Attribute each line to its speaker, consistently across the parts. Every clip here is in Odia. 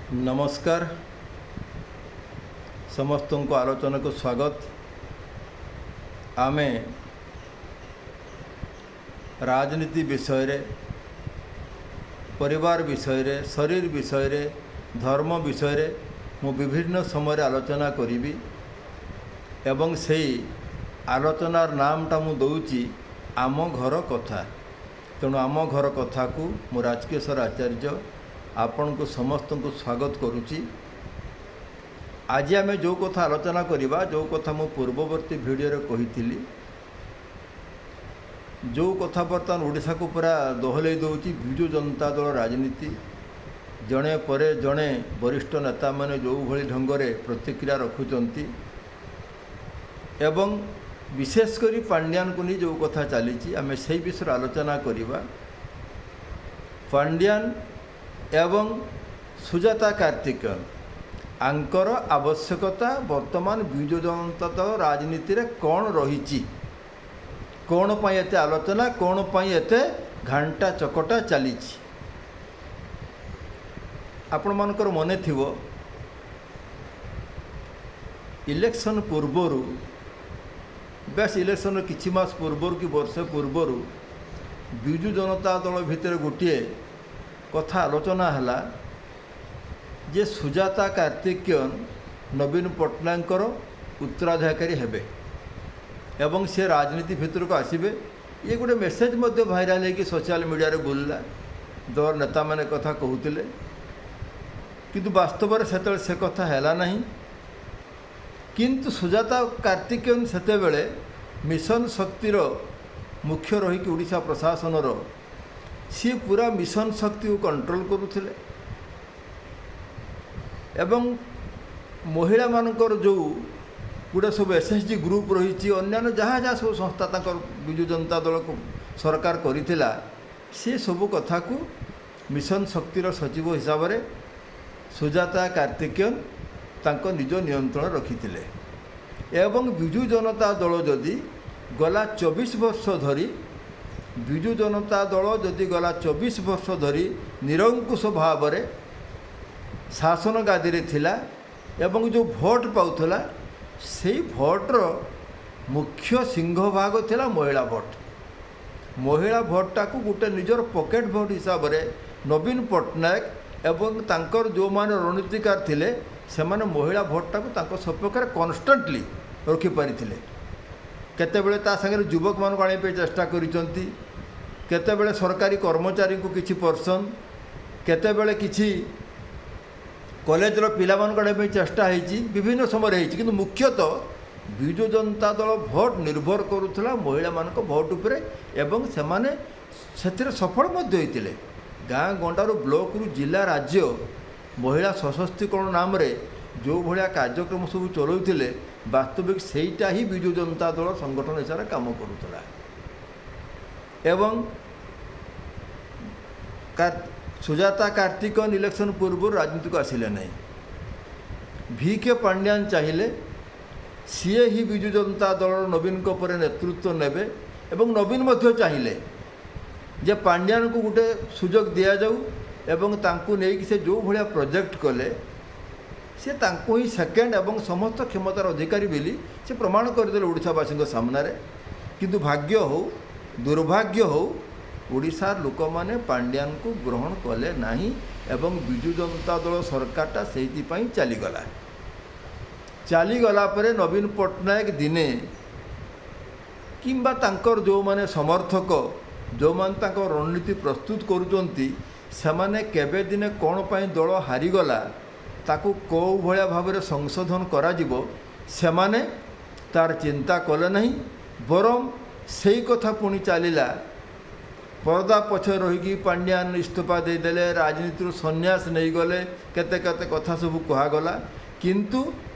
Speaker 1: ନମସ୍କାର, ସମସ୍ତଙ୍କୁ ଆଲୋଚନାକୁ ସ୍ୱାଗତ। ଆମେ ରାଜନୀତି ବିଷୟରେ, ପରିବାର ବିଷୟରେ, ଶରୀର ବିଷୟରେ, ଧର୍ମ ବିଷୟରେ ମୁଁ ବିଭିନ୍ନ ସମୟରେ ଆଲୋଚନା କରିବି ଏବଂ ସେଇ ଆଲୋଚନାର ନାମଟା ମୁଁ ଦେଉଛି ଆମ ଘର କଥା। ତେଣୁ ଆମ ଘର କଥାକୁ ମୁଁ ରାଜକିଶୋର ଆଚାର୍ଯ୍ୟ ଆପଣଙ୍କୁ ସମସ୍ତଙ୍କୁ ସ୍ୱାଗତ କରୁଛି। ଆଜି ଆମେ ଯେଉଁ କଥା ଆଲୋଚନା କରିବା, ଯେଉଁ କଥା ମୁଁ ପୂର୍ବବର୍ତ୍ତୀ ଭିଡ଼ିଓରେ କହିଥିଲି, ଯେଉଁ କଥା ବର୍ତ୍ତମାନ ଓଡ଼ିଶାକୁ ପୁରା ଦୋହଲେଇ ଦେଉଛି, ବିଜୁ ଜନତା ଦଳ ରାଜନୀତି, ଜଣେ ପରେ ଜଣେ ବରିଷ୍ଠ ନେତାମାନେ ଯେଉଁଭଳି ଢଙ୍ଗରେ ପ୍ରତିକ୍ରିୟା ରଖୁଛନ୍ତି ଏବଂ ବିଶେଷ କରି ପାଣ୍ଡିଆନକୁ ନେଇ ଯେଉଁ କଥା ଚାଲିଛି, ଆମେ ସେଇ ବିଷୟରେ ଆଲୋଚନା କରିବା। ପାଣ୍ଡିଆନ ଏବଂ ସୁଜାତା କାର୍ତ୍ତିକେୟନ ୟାଙ୍କର ଆବଶ୍ୟକତା ବର୍ତ୍ତମାନ ବିଜୁ ଜନତା ଦଳ ରାଜନୀତିରେ କ'ଣ ରହିଛି, କ'ଣ ପାଇଁ ଏତେ ଆଲୋଚନା, କ'ଣ ପାଇଁ ଏତେ ଘାଣ୍ଟା ଚକଟା ଚାଲିଛି? ଆପଣମାନଙ୍କର ମନେ ଥିବ, ଇଲେକ୍ସନ୍ ପୂର୍ବରୁ, ବେଶ ଇଲେକ୍ସନ୍ର କିଛି ମାସ ପୂର୍ବରୁ କି ବର୍ଷେ ପୂର୍ବରୁ ବିଜୁ ଜନତା ଦଳ ଭିତରେ ଗୋଟିଏ କଥା ଆଲୋଚନା ହେଲା ଯେ ସୁଜାତା କାର୍ତ୍ତିକେୟନ ନବୀନ ପଟ୍ଟନାୟକଙ୍କର ଉତ୍ତରାଧିକାରୀ ହେବେ ଏବଂ ସେ ରାଜନୀତି ଭିତରକୁ ଆସିବେ। ଇଏ ଗୋଟେ ମେସେଜ୍ ମଧ୍ୟ ଭାଇରାଲ୍ ହେଇକି ସୋସିଆଲ ମିଡ଼ିଆରେ ବୁଲିଲା, ଦଳ ନେତାମାନେ କଥା କହୁଥିଲେ। କିନ୍ତୁ ବାସ୍ତବରେ ସେତେବେଳେ ସେ କଥା ହେଲା ନାହିଁ। କିନ୍ତୁ ସୁଜାତା କାର୍ତ୍ତିକେୟନ ସେତେବେଳେ ମିଶନ ଶକ୍ତିର ମୁଖ୍ୟ ରହିକି ଓଡ଼ିଶା ପ୍ରଶାସନର ସିଏ ପୁରା ମିଶନ ଶକ୍ତିକୁ କଣ୍ଟ୍ରୋଲ କରୁଥିଲେ ଏବଂ ମହିଳାମାନଙ୍କର ଯେଉଁ ଗୁଡ଼ା ସବୁ ଏସ୍ ଏଚ୍ ଜି ଗ୍ରୁପ୍ ରହିଛି, ଅନ୍ୟାନ୍ୟ ଯାହା ଯାହା ସବୁ ସଂସ୍ଥା ତାଙ୍କର ବିଜୁ ଜନତା ଦଳକୁ ସରକାର କରିଥିଲା, ସେ ସବୁ କଥାକୁ ମିଶନ ଶକ୍ତିର ସଚିବ ହିସାବରେ ସୁଜାତା କାର୍ତ୍ତିକେୟନ ତାଙ୍କ ନିଜ ନିୟନ୍ତ୍ରଣ ରଖିଥିଲେ। ଏବଂ ବିଜୁ ଜନତା ଦଳ ଯଦି ଗଲା 24 ବର୍ଷ ଧରି, ବିଜୁ ଜନତା ଦଳ ଯଦି ଗଲା 24 ବର୍ଷ ଧରି ନିରଙ୍କୁଶ ଭାବରେ ଶାସନ ଗାଦିରେ ଥିଲା ଏବଂ ଯେଉଁ ଭୋଟ ପାଉଥିଲା, ସେଇ ଭୋଟର ମୁଖ୍ୟ ସିଂହଭାଗ ଥିଲା ମହିଳା ଭୋଟ। ମହିଳା ଭୋଟଟାକୁ ଗୋଟେ ନିଜର ପକେଟ୍ ଭୋଟ ହିସାବରେ ନବୀନ ପଟ୍ଟନାୟକ ଏବଂ ତାଙ୍କର ଯେଉଁମାନେ ରଣନୀତିକାର ଥିଲେ, ସେମାନେ ମହିଳା ଭୋଟଟାକୁ ତାଙ୍କ ସପକ୍ଷରେ କନଷ୍ଟାଣ୍ଟଲି ରଖିପାରିଥିଲେ। କେତେବେଳେ ତା ସାଙ୍ଗରେ ଯୁବକମାନଙ୍କୁ ଆଣିବା ପାଇଁ ଚେଷ୍ଟା କରିଛନ୍ତି, କେତେବେଳେ ସରକାରୀ କର୍ମଚାରୀଙ୍କୁ କିଛି ପର୍ସନ୍, କେତେବେଳେ କିଛି କଲେଜର ପିଲାମାନଙ୍କୁ ଆଣିବା ପାଇଁ ଚେଷ୍ଟା ହେଇଛି, ବିଭିନ୍ନ ସମୟରେ ହେଇଛି। କିନ୍ତୁ ମୁଖ୍ୟତଃ ବିଜୁ ଜନତା ଦଳ ଭୋଟ ନିର୍ଭର କରୁଥିଲା ମହିଳାମାନଙ୍କ ଭୋଟ ଉପରେ ଏବଂ ସେମାନେ ସେଥିରେ ସଫଳ ମଧ୍ୟ ହୋଇଥିଲେ। ଗାଁ ଗଣ୍ଡାରୁ, ବ୍ଲକରୁ ଜିଲ୍ଲା, ରାଜ୍ୟ ମହିଳା ସଶକ୍ତିକରଣ ନାମରେ ଯେଉଁ ଭଳିଆ କାର୍ଯ୍ୟକ୍ରମ ସବୁ ଚଲାଉଥିଲେ, ବାସ୍ତବିକ ସେଇଟା ହିଁ ବିଜୁ ଜନତା ଦଳ ସଂଗଠନ ହିସାବରେ କାମ କରୁଥିଲା। ଏବଂ ସୁଜାତା କାର୍ତ୍ତିକନ ଇଲେକ୍ସନ୍ ପୂର୍ବରୁ ରାଜନୀତିକୁ ଆସିଲେ ନାହିଁ। ଭି କେ ପାଣ୍ଡିଆନ ଚାହିଁଲେ ସିଏ ହିଁ ବିଜୁ ଜନତା ଦଳର ନବୀନଙ୍କ ପରେ ନେତୃତ୍ୱ ନେବେ ଏବଂ ନବୀନ ମଧ୍ୟ ଚାହିଁଲେ ଯେ ପାଣ୍ଡିଆନକୁ ଗୋଟେ ସୁଯୋଗ ଦିଆଯାଉ ଏବଂ ତାଙ୍କୁ ନେଇକି ସେ ଯେଉଁ ଭଳିଆ ପ୍ରୋଜେକ୍ଟ କଲେ, ସେ ତାଙ୍କୁ ହିଁ ସେକେଣ୍ଡ ଏବଂ ସମସ୍ତ କ୍ଷମତାର ଅଧିକାରୀ ବୋଲି ସେ ପ୍ରମାଣ କରିଦେଲେ ଓଡ଼ିଶାବାସୀଙ୍କ ସାମ୍ନାରେ। କିନ୍ତୁ ଭାଗ୍ୟ ହେଉ, ଦୁର୍ଭାଗ୍ୟ ହେଉ, ଓଡ଼ିଶାର ଲୋକମାନେ ପାଣ୍ଡିଆନକୁ ଗ୍ରହଣ କଲେ ନାହିଁ ଏବଂ ବିଜୁ ଜନତା ଦଳ ସରକାରଟା ସେଇଥିପାଇଁ ଚାଲିଗଲା। ଚାଲିଗଲା ପରେ ନବୀନ ପଟ୍ଟନାୟକ ଦିନେ କିମ୍ବା ତାଙ୍କର ଯେଉଁମାନେ ସମର୍ଥକ, ଯେଉଁମାନେ ତାଙ୍କ ରଣନୀତି ପ୍ରସ୍ତୁତ କରୁଛନ୍ତି, ସେମାନେ କେବେ ଦିନେ କ'ଣ ପାଇଁ ଦଳ ହାରିଗଲା, ତାକୁ କେଉଁ ଭଳିଆ ଭାବରେ ସଂଶୋଧନ କରାଯିବ, ସେମାନେ ତାର ଚିନ୍ତା କଲେ ନାହିଁ। ବରଂ ସେଇ କଥା ପୁଣି ଚାଲିଲା। ପରଦା ପଛରେ ରହିକି ପାଣ୍ଡିଆନ ଇସ୍ତଫା ଦେଇଦେଲେ, ରାଜନୀତିରୁ ସନ୍ନ୍ୟାସ ନେଇଗଲେ, କେତେ କେତେ କଥା ସବୁ କୁହାଗଲା। କିନ୍ତୁ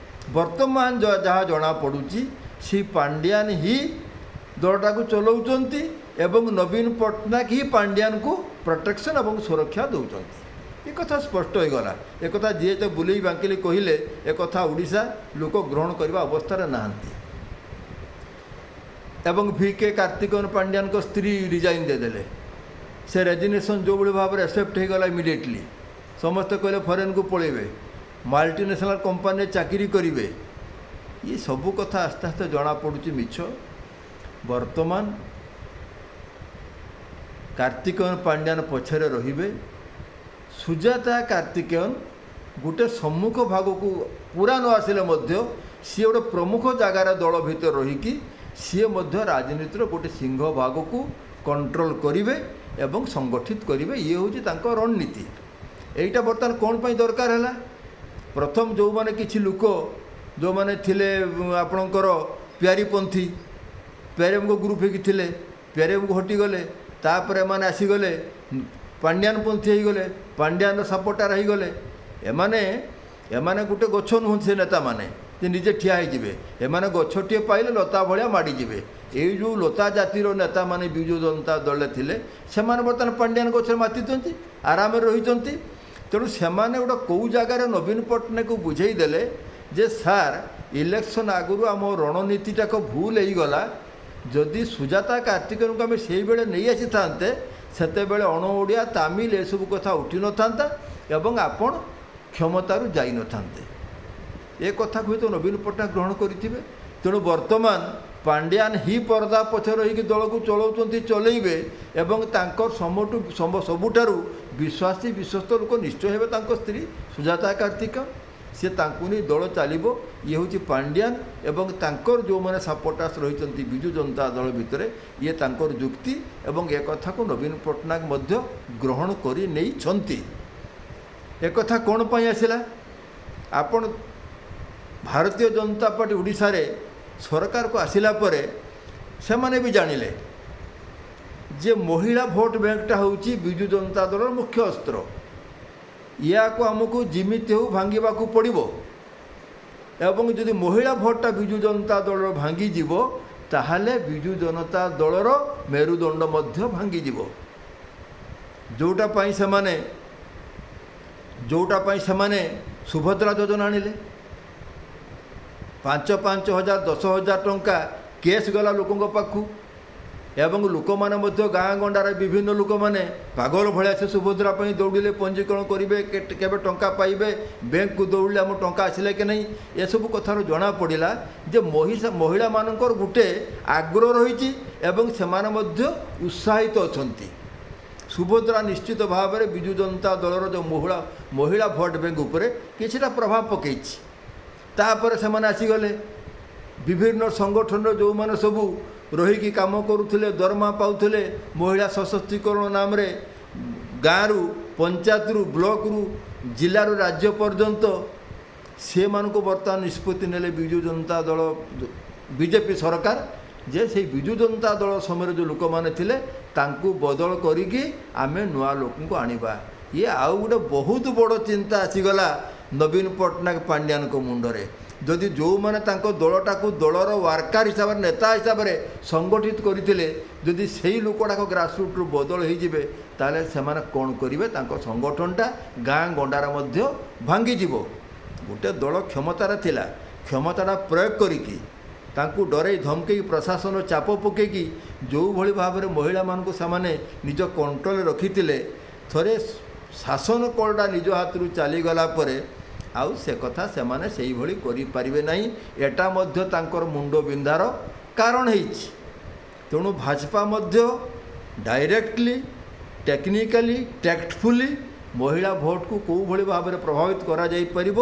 Speaker 1: ବର୍ତ୍ତମାନ ଯାହା ଜଣାପଡ଼ୁଛି, ସେଇ ପାଣ୍ଡିଆନ ହିଁ ଦଳଟାକୁ ଚଲାଉଛନ୍ତି ଏବଂ ନବୀନ ପଟ୍ଟନାୟକ ହିଁ ପାଣ୍ଡିଆନକୁ ପ୍ରୋଟେକ୍ସନ୍ ଏବଂ ସୁରକ୍ଷା ଦେଉଛନ୍ତି। ଏ କଥା ସ୍ପଷ୍ଟ ହୋଇଗଲା। ଏକଥା ଯିଏ ତ ବୁଲେଇ ବାଙ୍କିଲି କହିଲେ, ଏକଥା ଓଡ଼ିଶା ଲୋକ ଗ୍ରହଣ କରିବା ଅବସ୍ଥାରେ ନାହାନ୍ତି। ଏବଂ ଭି କେ କାର୍ତ୍ତିକନ ପାଣ୍ଡିଆନଙ୍କ ସ୍ତ୍ରୀ ରିଜାଇନ୍ ଦେଇଦେଲେ। ସେ ରେଜିଗ୍ନେସନ୍ ଯେଉଁଭଳି ଭାବରେ ଆକ୍ସେପ୍ଟ ହୋଇଗଲା ଇମିଡ଼ିଏଟଲି, ସମସ୍ତେ କହିଲେ ଫରେନ୍କୁ ପଳେଇବେ, ମଲ୍ଟିନ୍ୟାସନାଲ୍ କମ୍ପାନୀରେ ଚାକିରି କରିବେ। ଇଏ ସବୁ କଥା ଆସ୍ତେ ଆସ୍ତେ ଜଣାପଡ଼ୁଛି ମିଛ। ବର୍ତ୍ତମାନ କାର୍ତ୍ତିକେୟନ ପାଣ୍ଡିଆନ ପଛରେ ରହିବେ। ସୁଜାତା କାର୍ତ୍ତିକେୟନ ଗୋଟେ ସମ୍ମୁଖ ଭାଗକୁ ପୁରା ନ ଆସିଲେ ମଧ୍ୟ ସିଏ ଗୋଟେ ପ୍ରମୁଖ ଜାଗାରେ ଦଳ ଭିତରେ ରହିକି ସିଏ ମଧ୍ୟ ରାଜନୀତିର ଗୋଟେ ସିଂହ ଭାଗକୁ କଣ୍ଟ୍ରୋଲ କରିବେ ଏବଂ ସଂଗଠିତ କରିବେ। ଇଏ ହେଉଛି ତାଙ୍କ ରଣନୀତି। ଏଇଟା ବର୍ତ୍ତମାନ କ'ଣ ପାଇଁ ଦରକାର ହେଲା? ପ୍ରଥମ ଯେଉଁମାନେ କିଛି ଲୋକ ଯେଉଁମାନେ ଥିଲେ ଆପଣଙ୍କର ପ୍ୟାରୀପନ୍ଥୀ, ପ୍ୟାରୀବାବୁଙ୍କ ଗ୍ରୁପ୍ ହେଇକି ଥିଲେ, ପ୍ୟାରୀବାବୁଙ୍କୁ ହଟିଗଲେ। ତାପରେ ଏମାନେ ଆସିଗଲେ ପାଣ୍ଡିଆନ ପନ୍ଥୀ ହେଇଗଲେ, ପାଣ୍ଡିଆନର ସପୋର୍ଟର ହେଇଗଲେ। ଏମାନେ ଏମାନେ ଗୋଟେ ଗଛ ନୁହନ୍ତି ସେ ନେତାମାନେ ଯେ ନିଜେ ଠିଆ ହେଇଯିବେ। ଏମାନେ ଗଛଟିଏ ପାଇଲେ ଲତା ଭଳିଆ ମାଡ଼ିଯିବେ। ଏଇ ଯେଉଁ ଲତା ଜାତିର ନେତାମାନେ ବିଜୁ ଜନତା ଦଳରେ ଥିଲେ, ସେମାନେ ବର୍ତ୍ତମାନ ପାଣ୍ଡିଆନ ଗଛରେ ମାତିଛନ୍ତି, ଆରାମରେ ରହିଛନ୍ତି। ତେଣୁ ସେମାନେ ଗୋଟେ କେଉଁ ଜାଗାରେ ନବୀନ ପଟ୍ଟନାୟକକୁ ବୁଝେଇ ଦେଲେ ଯେ ସାର୍, ଇଲେକ୍ସନ୍ ଆଗରୁ ଆମ ରଣନୀତିଟାକ ଭୁଲ ହେଇଗଲା। ଯଦି ସୁଜାତା କାର୍ତ୍ତିକେୟନଙ୍କୁ ଆମେ ସେଇବେଳେ ନେଇ ଆସିଥାନ୍ତେ, ସେତେବେଳେ ଅଣ ଓଡ଼ିଆ, ତାମିଲ ଏସବୁ କଥା ଉଠିନଥାନ୍ତା ଏବଂ ଆପଣ କ୍ଷମତାରୁ ଯାଇନଥାନ୍ତେ। ଏ କଥାକୁ ହୁଏତ ନବୀନ ପଟ୍ଟନାୟକ ଗ୍ରହଣ କରିଥିବେ। ତେଣୁ ବର୍ତ୍ତମାନ ପାଣ୍ଡିଆନ ହିଁ ପରଦା ପଛରେ ରହିକି ଦଳକୁ ଚଳାଉଛନ୍ତି, ଚଲେଇବେ ଏବଂ ତାଙ୍କର ସମଠୁ ସବୁଠାରୁ ବିଶ୍ୱାସୀ, ବିଶ୍ୱସ୍ତ ଲୋକ ନିଶ୍ଚୟ ହେବେ ତାଙ୍କ ସ୍ତ୍ରୀ ସୁଜାତା କାର୍ତ୍ତିକ। ସେ ତାଙ୍କୁ ନେଇ ଦଳ ଚାଲିବ। ଇଏ ହେଉଛି ପାଣ୍ଡିଆନ ଏବଂ ତାଙ୍କର ଯେଉଁମାନେ ସପୋର୍ଟର୍ସ ରହିଛନ୍ତି ବିଜୁ ଜନତା ଦଳ ଭିତରେ, ଇଏ ତାଙ୍କର ଯୁକ୍ତି ଏବଂ ଏ କଥାକୁ ନବୀନ ପଟ୍ଟନାୟକ ମଧ୍ୟ ଗ୍ରହଣ କରି ନେଇଛନ୍ତି। ଏକଥା କ'ଣ ପାଇଁ ଆସିଲା? ଆପଣ ଭାରତୀୟ ଜନତା ପାର୍ଟି ଓଡ଼ିଶାରେ ସରକାରକୁ ଆସିଲା ପରେ ସେମାନେ ବି ଜାଣିଲେ ଯେ ମହିଳା ଭୋଟ ବ୍ୟାଙ୍କଟା ହେଉଛି ବିଜୁ ଜନତା ଦଳର ମୁଖ୍ୟ ଅସ୍ତ୍ର। ୟାକୁ ଆମକୁ ଯେମିତି ହେଉ ଭାଙ୍ଗିବାକୁ ପଡ଼ିବ ଏବଂ ଯଦି ମହିଳା ଭୋଟଟା ବିଜୁ ଜନତା ଦଳର ଭାଙ୍ଗିଯିବ, ତାହେଲେ ବିଜୁ ଜନତା ଦଳର ମେରୁଦଣ୍ଡ ମଧ୍ୟ ଭାଙ୍ଗିଯିବ। ଯେଉଁଟା ପାଇଁ ସେମାନେ ସୁଭଦ୍ରା ଯୋଜନା ଆଣିଲେ, 5 5 ହଜାର, 10,000 ଟଙ୍କା କ୍ୟାସ୍ ଗଲା ଲୋକଙ୍କ ପାଖକୁ ଏବଂ ଲୋକମାନେ ମଧ୍ୟ ଗାଁ ଗଣ୍ଡାରେ ବିଭିନ୍ନ ଲୋକମାନେ ପାଗଳ ଭଳିଆ ସେ ସୁଭଦ୍ରା ପାଇଁ ଦୌଡ଼ିଲେ, ପଞ୍ଜୀକରଣ କରିବେ, କେବେ ଟଙ୍କା ପାଇବେ, ବ୍ୟାଙ୍କକୁ ଦୌଡ଼ିଲେ ଆମ ଟଙ୍କା ଆସିଲେ କି ନାହିଁ। ଏସବୁ କଥାରୁ ଜଣାପଡ଼ିଲା ଯେ ମହିଳାମାନଙ୍କର ଗୋଟେ ଆଗ୍ରହ ରହିଛି ଏବଂ ସେମାନେ ମଧ୍ୟ ଉତ୍ସାହିତ ଅଛନ୍ତି। ସୁଭଦ୍ରା ନିଶ୍ଚିତ ଭାବରେ ବିଜୁ ଜନତା ଦଳର ଯେଉଁ ମହିଳା ଭୋଟ ବ୍ୟାଙ୍କ ଉପରେ କିଛିଟା ପ୍ରଭାବ ପକାଇଛି। ତାପରେ ସେମାନେ ଆସିଗଲେ ବିଭିନ୍ନ ସଂଗଠନର ଯେଉଁମାନେ ସବୁ ରହିକି କାମ କରୁଥିଲେ, ଦରମା ପାଉଥିଲେ, ମହିଳା ସଶକ୍ତିକରଣ ନାମରେ ଗାଁରୁ, ପଞ୍ଚାୟତରୁ, ବ୍ଲକରୁ, ଜିଲ୍ଲାରୁ, ରାଜ୍ୟ ପର୍ଯ୍ୟନ୍ତ, ସେମାନଙ୍କୁ ବର୍ତ୍ତମାନ ନିଷ୍ପତ୍ତି ନେଲେ ବିଜୁ ଜନତା ଦଳ, ବିଜେପି ସରକାର ଯେ ସେଇ ବିଜୁ ଜନତା ଦଳ ସମୟରେ ଯେଉଁ ଲୋକମାନେ ଥିଲେ, ତାଙ୍କୁ ବଦଳ କରିକି ଆମେ ନୂଆ ଲୋକଙ୍କୁ ଆଣିବା। ଇଏ ଆଉ ଗୋଟେ ବହୁତ ବଡ଼ ଚିନ୍ତା ଆସିଗଲା ନବୀନ ପଟ୍ଟନାୟକ, ପାଣ୍ଡିଆନଙ୍କ ମୁଣ୍ଡରେ। ଯଦି ଯେଉଁମାନେ ତାଙ୍କ ଦଳଟାକୁ ଦଳର ୱାର୍କର ହିସାବରେ, ନେତା ହିସାବରେ ସଂଗଠିତ କରିଥିଲେ, ଯଦି ସେଇ ଲୋକଗୁଡ଼ାକ ଗ୍ରାସରୁଟ୍ରୁ ବଦଳ ହେଇଯିବେ, ତାହେଲେ ସେମାନେ କ'ଣ କରିବେ? ତାଙ୍କ ସଂଗଠନଟା ଗାଁ ଗଣ୍ଡାରେ ମଧ୍ୟ ଭାଙ୍ଗିଯିବ। ଗୋଟେ ଦଳ କ୍ଷମତାରେ ଥିଲା, କ୍ଷମତାଟା ପ୍ରୟୋଗ କରିକି ତାଙ୍କୁ ଡରେଇ ଧମକେଇ, ପ୍ରଶାସନ ଚାପ ପକେଇକି ଯେଉଁଭଳି ଭାବରେ ମହିଳାମାନଙ୍କୁ ସେମାନେ ନିଜ କଣ୍ଟ୍ରୋଲରେ ରଖିଥିଲେ, ଥରେ ଶାସନ କଳଟା ନିଜ ହାତରୁ ଚାଲିଗଲା ପରେ ଆଉ ସେ କଥା ସେମାନେ ସେଇଭଳି କରିପାରିବେ ନାହିଁ। ଏଟା ମଧ୍ୟ ତାଙ୍କର ମୁଣ୍ଡ ବିନ୍ଧାର କାରଣ ହେଇଛି। ତେଣୁ ଭାଜପା ମଧ୍ୟ ଡାଇରେକ୍ଟଲି, ଟେକ୍ନିକାଲି, ଟ୍ୟାକ୍ଟଫୁଲି ମହିଳା ଭୋଟକୁ କେଉଁଭଳି ଭାବରେ ପ୍ରଭାବିତ କରାଯାଇପାରିବ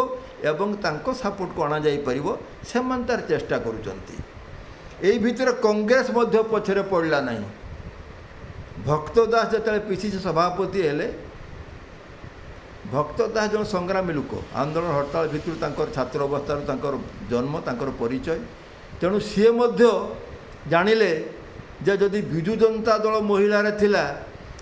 Speaker 1: ଏବଂ ତାଙ୍କ ସପୋର୍ଟକୁ ଅଣାଯାଇପାରିବ, ସେମାନେ ତାର ଚେଷ୍ଟା କରୁଛନ୍ତି। ଏଇ ଭିତରେ କଂଗ୍ରେସ ମଧ୍ୟ ପଛରେ ପଡ଼ିଲା ନାହିଁ। ଭକ୍ତ ଦାସ ଯେତେବେଳେ ପିସିସି ସଭାପତି ହେଲେ, ଭକ୍ତ ଦାସ ଜଣେ ସଂଗ୍ରାମୀ ଲୋକ। ଆନ୍ଦୋଳନ ହରତାଳ ଭିତରୁ ତାଙ୍କର ଛାତ୍ର ଅବସ୍ଥାରୁ ତାଙ୍କର ଜନ୍ମ, ତାଙ୍କର ପରିଚୟ। ତେଣୁ ସିଏ ମଧ୍ୟ ଜାଣିଲେ ଯେ ଯଦି ବିଜୁ ଜନତା ଦଳ ମହିଳାରେ ଥିଲା,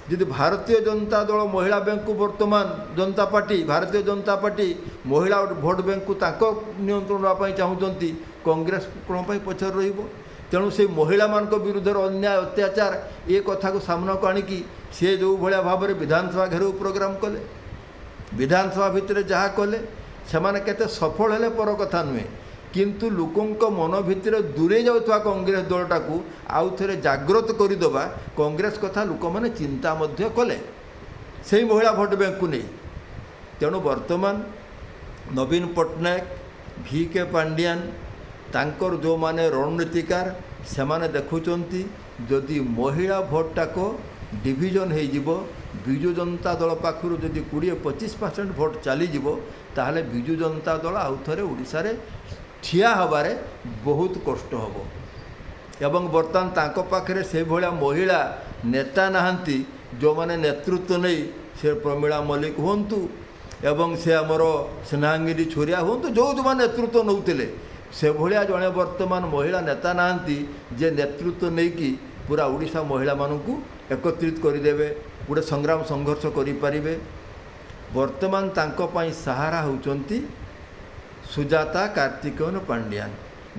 Speaker 1: ଯଦି ଭାରତୀୟ ଜନତା ଦଳ ମହିଳା ବ୍ୟାଙ୍କକୁ, ବର୍ତ୍ତମାନ ଜନତା ପାର୍ଟି, ଭାରତୀୟ ଜନତା ପାର୍ଟି ମହିଳା ଭୋଟ ବ୍ୟାଙ୍କକୁ ତାଙ୍କ ନିୟନ୍ତ୍ରଣ ନେବା ପାଇଁ ଚାହୁଁଛନ୍ତି, କଂଗ୍ରେସ କ'ଣ ପାଇଁ ପଛରେ ରହିବ? ତେଣୁ ସେଇ ମହିଳାମାନଙ୍କ ବିରୁଦ୍ଧରେ ଅନ୍ୟାୟ, ଅତ୍ୟାଚାର, ଏ କଥାକୁ ସାମ୍ନାକୁ ଆଣିକି ସିଏ ଯେଉଁ ଭଳିଆ ଭାବରେ ବିଧାନସଭା ଘେରାଉ ପ୍ରୋଗ୍ରାମ କଲେ, ବିଧାନସଭା ଭିତରେ ଯାହା କଲେ, ସେମାନେ କେତେ ସଫଳ ହେଲେ ପର କଥା ନୁହେଁ, କିନ୍ତୁ ଲୋକଙ୍କ ମନ ଭିତରେ ଦୂରେଇ ଯାଉଥିବା କଂଗ୍ରେସ ଦଳଟାକୁ ଆଉ ଥରେ ଜାଗ୍ରତ କରିଦେବା, କଂଗ୍ରେସ କଥା ଲୋକମାନେ ଚିନ୍ତା ମଧ୍ୟ କଲେ ସେଇ ମହିଳା ଭୋଟ ବ୍ୟାଙ୍କକୁ ନେଇ। ତେଣୁ ବର୍ତ୍ତମାନ ନବୀନ ପଟ୍ଟନାୟକ, ଭି କେ ପାଣ୍ଡିଆନ, ତାଙ୍କର ଯେଉଁମାନେ ରଣନୀତିକାର, ସେମାନେ ଦେଖୁଛନ୍ତି ଯଦି ମହିଳା ଭୋଟଟାକ ଡିଭିଜନ୍ ହେଇଯିବ, ବିଜୁ ଜନତା ଦଳ ପାଖରୁ ଯଦି 20-25% ଭୋଟ ଚାଲିଯିବ, ତାହେଲେ ବିଜୁ ଜନତା ଦଳ ଆଉ ଥରେ ଓଡ଼ିଶାରେ ଠିଆ ହେବାରେ ବହୁତ କଷ୍ଟ ହେବ। ଏବଂ ବର୍ତ୍ତମାନ ତାଙ୍କ ପାଖରେ ସେଇଭଳିଆ ମହିଳା ନେତା ନାହାନ୍ତି, ଯେଉଁମାନେ ନେତୃତ୍ୱ ନେଇ, ସେ ପ୍ରମିଳା ମଲ୍ଲିକ ହୁଅନ୍ତୁ ଏବଂ ସେ ଆମର ସ୍ନେହାଙ୍ଗିନୀ ଛୁରିଆ ହୁଅନ୍ତୁ, ଯେଉଁ ଯେଉଁମାନେ ନେତୃତ୍ୱ ନେଉଥିଲେ, ସେଭଳିଆ ଜଣେ ବର୍ତ୍ତମାନ ମହିଳା ନେତା ନାହାନ୍ତି ଯେ ନେତୃତ୍ୱ ନେଇକି ପୁରା ଓଡ଼ିଶା ମହିଳାମାନଙ୍କୁ ଏକତ୍ରିତ କରିଦେବେ, ଗୋଟେ ସଂଗ୍ରାମ ସଂଘର୍ଷ କରିପାରିବେ। ବର୍ତ୍ତମାନ ତାଙ୍କ ପାଇଁ ସାହାରା ହେଉଛନ୍ତି ସୁଜାତା କାର୍ତ୍ତିକେୟନ ପାଣ୍ଡିଆନ।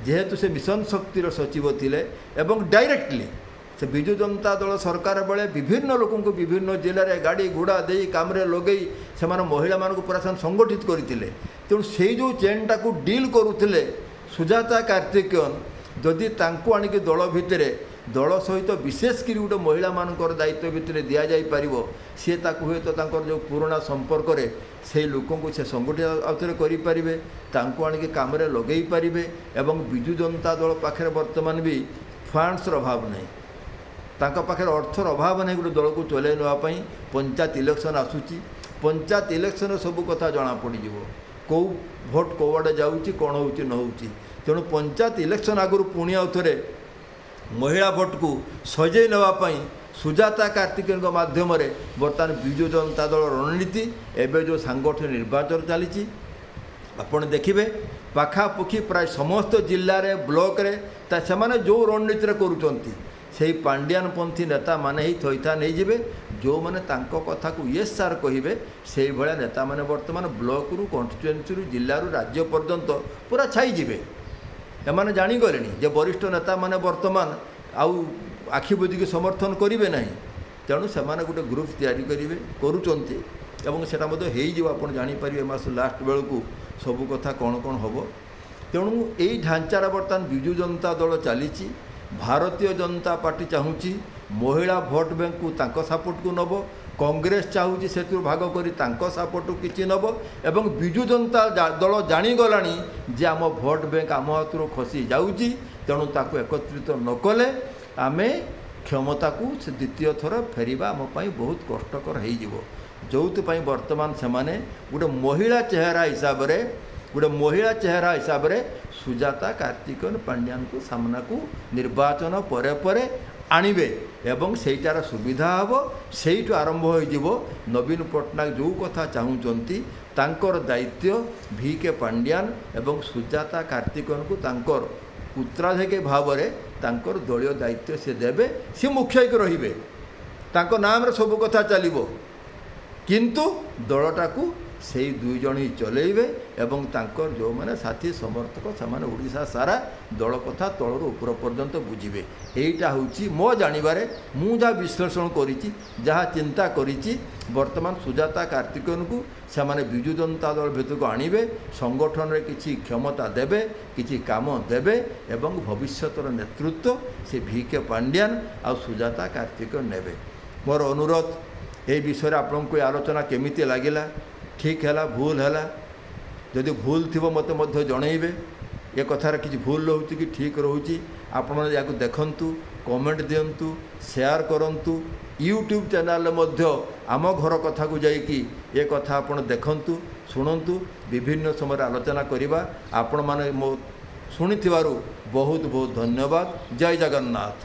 Speaker 1: ଯେହେତୁ ସେ ମିଶନ ଶକ୍ତିର ସଚିବ ଥିଲେ ଏବଂ ଡାଇରେକ୍ଟଲି ସେ ବିଜୁ ଜନତା ଦଳ ସରକାର ବେଳେ ବିଭିନ୍ନ ଲୋକଙ୍କୁ ବିଭିନ୍ନ ଜିଲ୍ଲାରେ ଗାଡ଼ି ଘୋଡ଼ା ଦେଇ କାମରେ ଲଗେଇ ସେମାନେ ମହିଳାମାନଙ୍କୁ ପୁରା ସେମାନେ ସଂଗଠିତ କରିଥିଲେ। ତେଣୁ ସେଇ ଯେଉଁ ଚେନ୍ଟାକୁ ଡିଲ୍ କରୁଥିଲେ ସୁଜାତା କାର୍ତ୍ତିକେୟନ, ଯଦି ତାଙ୍କୁ ଆଣିକି ଦଳ ଭିତରେ, ଦଳ ସହିତ ବିଶେଷ କରି ଗୋଟେ ମହିଳାମାନଙ୍କର ଦାୟିତ୍ୱ ଭିତରେ ଦିଆଯାଇପାରିବ, ସିଏ ତାକୁ ହୁଏତ ତାଙ୍କର ଯେଉଁ ପୁରୁଣା ସମ୍ପର୍କରେ ସେଇ ଲୋକଙ୍କୁ ସେ ସଂଗଠିତ ଆଉଥରେ କରିପାରିବେ, ତାଙ୍କୁ ଆଣିକି କାମରେ ଲଗେଇ ପାରିବେ। ଏବଂ ବିଜୁ ଜନତା ଦଳ ପାଖରେ ବର୍ତ୍ତମାନ ବି ଫଣ୍ଡସର ଅଭାବ ନାହିଁ, ତାଙ୍କ ପାଖରେ ଅର୍ଥର ଅଭାବ ନାହିଁ ଗୋଟେ ଦଳକୁ ଚଲେଇ ନେବା ପାଇଁ। ପଞ୍ଚାୟତ ଇଲେକ୍ସନ୍ ଆସୁଛି, ପଞ୍ଚାୟତ ଇଲେକ୍ସନ୍ରେ ସବୁ କଥା ଜଣାପଡ଼ିଯିବ, କେଉଁ ଭୋଟ କେଉଁଆଡ଼େ ଯାଉଛି, କ'ଣ ହେଉଛି ନ ହେଉଛି। ତେଣୁ ପଞ୍ଚାୟତ ଇଲେକ୍ସନ୍ ଆଗରୁ ପୁଣି ଆଉ ଥରେ ମହିଳା ଭୋଟକୁ ସଜେଇ ନେବା ପାଇଁ ସୁଜାତା କାର୍ତ୍ତିକେୟଙ୍କ ମାଧ୍ୟମରେ ବର୍ତ୍ତମାନ ବିଜୁ ଜନତା ଦଳ ରଣନୀତି। ଏବେ ଯେଉଁ ସାଙ୍ଗଠନିକ ନିର୍ବାଚନ ଚାଲିଛି, ଆପଣ ଦେଖିବେ ପାଖାପାଖି ପ୍ରାୟ ସମସ୍ତ ଜିଲ୍ଲାରେ, ବ୍ଲକରେ ତା ସେମାନେ ଯେଉଁ ରଣନୀତିରେ କରୁଛନ୍ତି, ସେଇ ପାଣ୍ଡିଆନପନ୍ଥୀ ନେତାମାନେ ହିଁ ଥଇଥାନ ହେଇଯିବେ। ଯେଉଁମାନେ ତାଙ୍କ କଥାକୁ ୟେସ୍ ସାର୍ କହିବେ, ସେଇଭଳିଆ ନେତାମାନେ ବର୍ତ୍ତମାନ ବ୍ଲକରୁ, କନଷ୍ଟିଚୁଏନ୍ସିରୁ, ଜିଲ୍ଲାରୁ ରାଜ୍ୟ ପର୍ଯ୍ୟନ୍ତ ପୁରା ଛାଇଯିବେ। ଏମାନେ ଜାଣିଗଲେଣି ଯେ ବରିଷ୍ଠ ନେତାମାନେ ବର୍ତ୍ତମାନ ଆଉ ଆଖି ବୁଜିକି ସମର୍ଥନ କରିବେ ନାହିଁ। ତେଣୁ ସେମାନେ ଗୋଟେ ଗ୍ରୁପ୍ ତିଆରି କରିବେ, କରୁଛନ୍ତି ଏବଂ ସେଇଟା ମଧ୍ୟ ହେଇଯିବ। ଆପଣ ଜାଣିପାରିବେ ମାସ ଲାଷ୍ଟ ବେଳକୁ ସବୁ କଥା କ'ଣ କ'ଣ ହେବ। ତେଣୁ ଏଇ ଢାଞ୍ଚାରେ ବର୍ତ୍ତମାନ ବିଜୁ ଜନତା ଦଳ ଚାଲିଛି। ଭାରତୀୟ ଜନତା ପାର୍ଟି ଚାହୁଁଛି ମହିଳା ଭୋଟ ବ୍ୟାଙ୍କକୁ ତାଙ୍କ ସପୋର୍ଟକୁ ନେବ, କଂଗ୍ରେସ ଚାହୁଁଛି ସେଥିରୁ ଭାଗ କରି ତାଙ୍କ ସପୋର୍ଟକୁ କିଛି ନେବ, ଏବଂ ବିଜୁ ଜନତା ଦଳ ଜାଣିଗଲାଣି ଯେ ଆମ ଭୋଟ ବ୍ୟାଙ୍କ ଆମ ହାତରୁ ଖସି ଯାଉଛି, ତେଣୁ ତାକୁ ଏକତ୍ରିତ ନ କଲେ ଆମେ କ୍ଷମତାକୁ ସେ ଦ୍ୱିତୀୟ ଥର ଫେରିବା ଆମ ପାଇଁ ବହୁତ କଷ୍ଟକର ହେଇଯିବ। ଯେଉଁଥିପାଇଁ ବର୍ତ୍ତମାନ ସେମାନେ ଗୋଟେ ମହିଳା ଚେହେରା ହିସାବରେ ସୁଜାତା କାର୍ତ୍ତିକେୟନ ପାଣ୍ଡିଆନକୁ ସାମ୍ନାକୁ ନିର୍ବାଚନ ପରେ ପରେ ଆଣିବେ ଏବଂ ସେଇଟାର ସୁବିଧା ହେବ। ସେଇଠୁ ଆରମ୍ଭ ହୋଇଯିବ ନବୀନ ପଟ୍ଟନାୟକ ଯେଉଁ କଥା ଚାହୁଁଛନ୍ତି, ତାଙ୍କର ଦାୟିତ୍ୱ ଭି କେ ପାଣ୍ଡିଆନ ଏବଂ ସୁଜାତା କାର୍ତ୍ତିକେୟନକୁ ତାଙ୍କର ଉତ୍ତରାଧିକାରୀ ଭାବରେ ତାଙ୍କର ଦଳୀୟ ଦାୟିତ୍ୱ ସେ ଦେବେ। ସେ ମୁଖ୍ୟ ହେଇକି ରହିବେ, ତାଙ୍କ ନାମରେ ସବୁ କଥା ଚାଲିବ, କିନ୍ତୁ ଦଳଟାକୁ ସେଇ ଦୁଇ ଜଣ ହିଁ ଚଲେଇବେ ଏବଂ ତାଙ୍କର ଯେଉଁମାନେ ସାଥୀ ସମର୍ଥକ, ସେମାନେ ଓଡ଼ିଶା ସାରା ଦଳ କଥା ତଳରୁ ଉପର ପର୍ଯ୍ୟନ୍ତ ବୁଝିବେ। ଏଇଟା ହେଉଛି ମୋ ଜାଣିବାରେ, ମୁଁ ଯାହା ବିଶ୍ଳେଷଣ କରିଛି, ଯାହା ଚିନ୍ତା କରିଛି। ବର୍ତ୍ତମାନ ସୁଜାତା କାର୍ତ୍ତିକେୟନକୁ ସେମାନେ ବିଜୁ ଜନତା ଦଳ ଭିତରକୁ ଆଣିବେ, ସଂଗଠନରେ କିଛି କ୍ଷମତା ଦେବେ, କିଛି କାମ ଦେବେ ଏବଂ ଭବିଷ୍ୟତର ନେତୃତ୍ୱ ସେ ଭି କେ ପାଣ୍ଡିଆନ ଆଉ ସୁଜାତା କାର୍ତ୍ତିକେୟନ ନେବେ। ମୋର ଅନୁରୋଧ, ଏହି ବିଷୟରେ ଆପଣଙ୍କୁ ଏ ଆଲୋଚନା କେମିତି ଲାଗିଲା? ଠିକ୍ ହେଲା, ଭୁଲ ହେଲା? ଯଦି ଭୁଲ ଥିବ ମୋତେ ମଧ୍ୟ ଜଣେଇବେ। ଏ କଥାରେ କିଛି ଭୁଲ ରହୁଛି କି ଠିକ୍ ରହୁଛି, ଆପଣମାନେ ଏହାକୁ ଦେଖନ୍ତୁ, କମେଣ୍ଟ ଦିଅନ୍ତୁ, ସେୟାର କରନ୍ତୁ। ୟୁଟ୍ୟୁବ୍ ଚ୍ୟାନେଲରେ ମଧ୍ୟ ଆମ ଘର କଥାକୁ ଯାଇକି ଏ କଥା ଆପଣ ଦେଖନ୍ତୁ, ଶୁଣନ୍ତୁ। ବିଭିନ୍ନ ସମୟରେ ଆଲୋଚନା କରିବା। ଆପଣମାନେ ମୋ ଶୁଣିଥିବାରୁ ବହୁତ ବହୁତ ଧନ୍ୟବାଦ। ଜୟ ଜଗନ୍ନାଥ।